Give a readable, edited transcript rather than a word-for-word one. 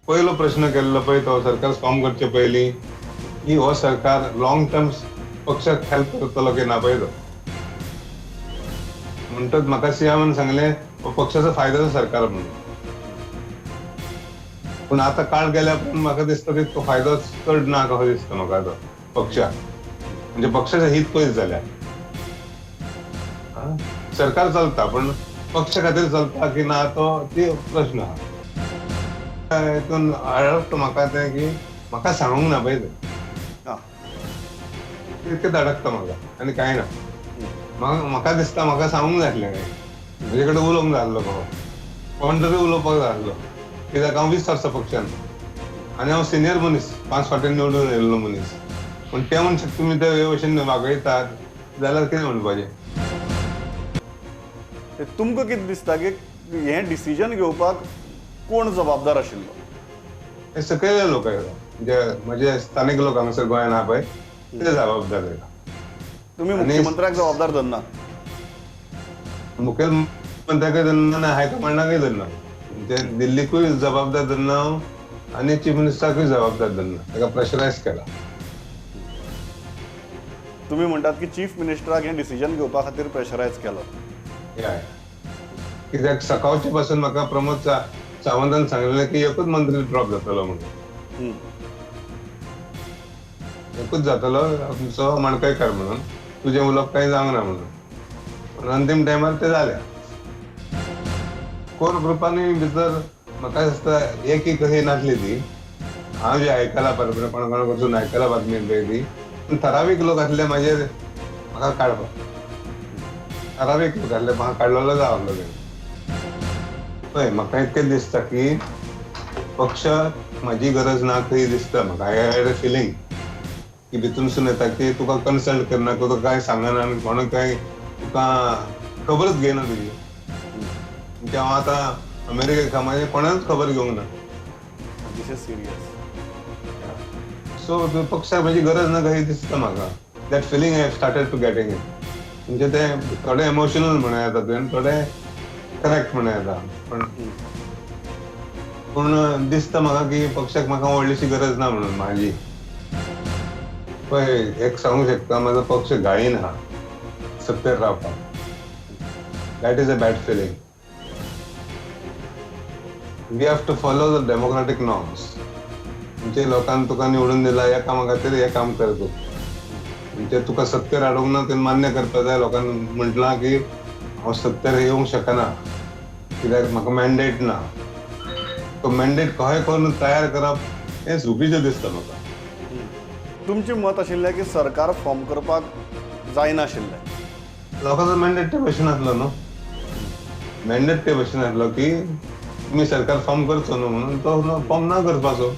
पयलो प्रश्न केल्लो पळय तो सरकार फॉर्म करचे पयलीं की हो सरकार लॉंग टर्म पक्षाक हेल्प करतलो की ना पळय तो. म्हणटच म्हाका सीएमान सांगलें हो पक्षाचो फायद्याचो सरकार म्हणून. पूण आतां काळ गेल्या पण म्हाका दिसता की तो फायदो चड ना कसो दिसता म्हाका तो पक्षाक, म्हणजे पक्षाचे हित पयस जाल्या. सरकार चलता पण पक्ष खातीर चलता की ना तो ती प्रश्न आहा. हितून अडकता म्हाका तें की म्हाका सांगूंक ना पळय तें, तितकेंच अडकता म्हाका आनी कांय ना. म्हाका दिसता म्हाका सांगूंक जाय आसलें, कांय म्हजे कडेन उलोवंक जाय आसलो, बाबा कोण तरी उलोवपाक जाय आसलो, कित्याक हांव 20 वर्सां पक्षान आनी हांव सिनियर मनीस, 5 फावटी निवडून येयल्लो मनीस. पूण ते मनशाक तुमी ते भशेन वागयतात जाल्यार कितें म्हणपाचें? तुमकां कितें दिसता की हें डिसिजन घेवपाक कोण जबाबदार आशिल्लो? हे सकयले लोक म्हणजे म्हजे स्थानीक लोक हांगासर गोंयान आहा पळय ते जबाबदार. तुमी मुख्यमंत्र्याक जबाबदार धरना? मुखेलमंत्र्याकय धरना ना, हायकमांडाकय धरना. म्हणजे दिल्लीकूय जबाबदार धरना हांव आनी चीफ मिनिस्टराकूय जबाबदार धरना, ताका प्रेशरायज केला. तुमी म्हणटात की चीफ मिनिस्टराक हें डिसिजन घेवपा खातीर प्रेशरायज केलो? कित्याक सकाळचे पासून म्हाका प्रमोद सावंतान सांगलें की एकूच मंत्री ड्रॉप जातलो म्हणून, एकूच जातलो आमचो मणकयकार म्हणून, तुजें उलोवप कांय जावंक ना म्हणून. पूण अंतीम टायमार तें जालें. कोर ग्रुपांनी भितर म्हाका दिसता एक एक कशी नासली ती. हांव जे आयकलां परत कोणा कोणा कडसून आयकलां बातमी पळय ती, पूण ठरावीक लोक आसले म्हाजेर म्हाका काडपाक, ठरावीक लोक आसले म्हाका काडलेलो जाय आसलो तेणें. पळय म्हाका इतकें दिसता की पक्षाक म्हाजी गरज ना खंय दिसता म्हाका. I had a feeling की भितूनसून येता की तुका कन्सल्ट करना, तुका कांय सांगना आनी कोण कांय तुका खबरच घेयना तुजी. म्हणजे हांव आतां अमेरिकेक म्हाजें कोणाच खबर घेवंक ना. This is serious. सो पक्षाक म्हाजी गरज ना खंय दिसता म्हाका. That feeling I have started to getting it. म्हणजे ते थोडे इमोशनल म्हणूं येता तुवें, थोडे करेक्ट म्हणूं येता, पण पूण दिसता म्हाका की पक्षाक म्हाका व्हडलीशी गरज ना म्हणून म्हाजी. पळय एक सांगूंक शकता, म्हाजो पक्ष गाळीन आहा सत्तेर रावपाक. That is a bad feeling. We have to follow the democratic norms. म्हणजे लोकांनी तुका निवडून दिला ह्या कामा खातीर हें काम कर तूं. म्हणजे तुका सत्तेर हाडूंक ना तें मान्य करपाक जाय. लोकांनी म्हटलां की हांव सत्तेर येवंक शकना कित्याक म्हाका मॅन्डेट ना. तो मॅन्डेट कशें करून तयार करप हें चुकीचें दिसता म्हाका. तुमचें मत आशिल्लें की सरकार फॉर्म करपाक जायनाशिल्लें? लोकांचो मॅन्डेट ते भशेन आसलो न्हू, मॅन्डेट ते भशेन आसलो की तुमी सरकार फॉर्म करचो न्हू म्हणून तो फॉर्म ना करपाचो.